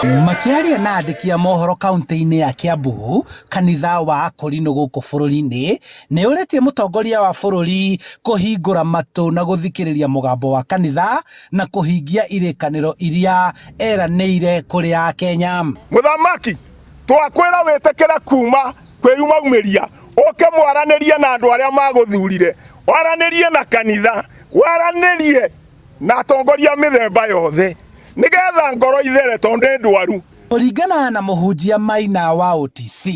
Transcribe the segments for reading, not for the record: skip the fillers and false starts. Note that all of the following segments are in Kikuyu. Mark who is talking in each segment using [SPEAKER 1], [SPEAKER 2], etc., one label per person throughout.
[SPEAKER 1] Makĩaria na andĩki a mohoro kaunti-inĩ ya Kiambu, kanitha wa Akorino gũkũ bũrũri-inĩ nĩ ũrĩtie mũtongoria wa bũrũri kũhingũra matũ na gũthikĩrĩria mũgambo wa kanitha na kũhingia irĩkanĩro iria eranĩire kũrĩ Akenya.
[SPEAKER 2] Mũthamaki, twakwĩra wĩtĩkĩre kuma kwĩyumaumĩria ũke mwaranĩrie na andũ arĩa magũthurire, waranĩrie na kanitha, waranĩrie na atongoria a mĩthemba yothe, nĩgetha ngoro ithere tondũ nĩ ndwaru.
[SPEAKER 1] Kũringana na mũhunjia Maina wa OTC,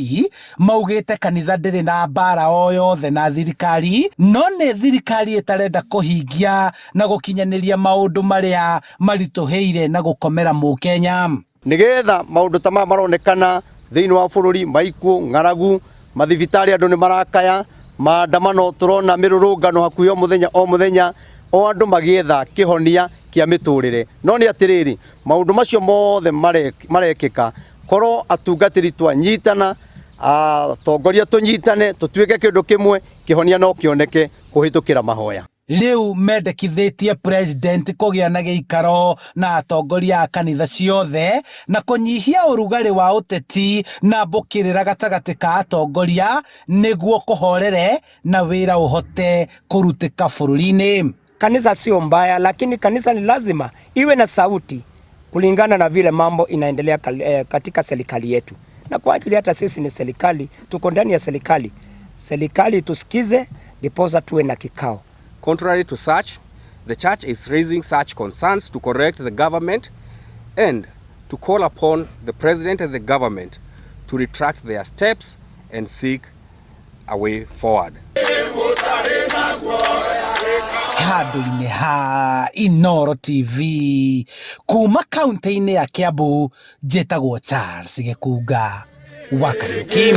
[SPEAKER 1] maugĩte kanitha ndĩrĩ na mbara o yothe na thirikari, no nĩ thirikari ĩtarenda kũhingia na gũkinyanĩria maũndũ marĩa maritũhĩire na gũkomera mũkenya.
[SPEAKER 3] Nĩgetha maũndũ ta maya maronekana thĩinĩ wa bũrũri, maikuũ, ng'aragu, mathibitarĩ andũ nĩ marakaya, maandamano tũrona mĩrũrũngano hakuhĩ o mũthenya o mũthenya, o andũ magĩetha kĩhonia kĩa mĩtũrĩre. No nĩ atĩrĩrĩ, maũndũ macio mothe marekĩka, korwo atungatĩri twanyitana, atongoria tũnyitane, tũtuĩke kĩndũ kĩmwe, kĩhonia no kĩoneke kũhĩtũkĩra mahoya.
[SPEAKER 1] Rĩu mendekithĩtie President kũgĩa na gĩikaro na atongoria a kanitha ciothe na kũnyihia ũrugarĩ wa ũteti na mbũkĩrĩra gatagatĩ ka atongoria nĩguo kũhorere na wĩra ũhote kũrutĩka bũrũri-inĩ.
[SPEAKER 4] Kanisa sio mbaya, lakini kanisa ni lazima iwe na sauti kulingana na vile mambo inaendelea katika serikali yetu, na kwa ajili hata sisi ni serikali, tuko ndani ya serikali, serikali tusikize, ndiposa tuwe na kikao.
[SPEAKER 5] Contrary to such, the church is raising such concerns to correct the government and to call upon the president and the government to retract their steps and seek a way forward.
[SPEAKER 1] Handũ-inĩ ha Inooro TV kuma kaunti-inĩ ya Kiambu, njĩtagwo Charles Gĩkunga wa Kariuki.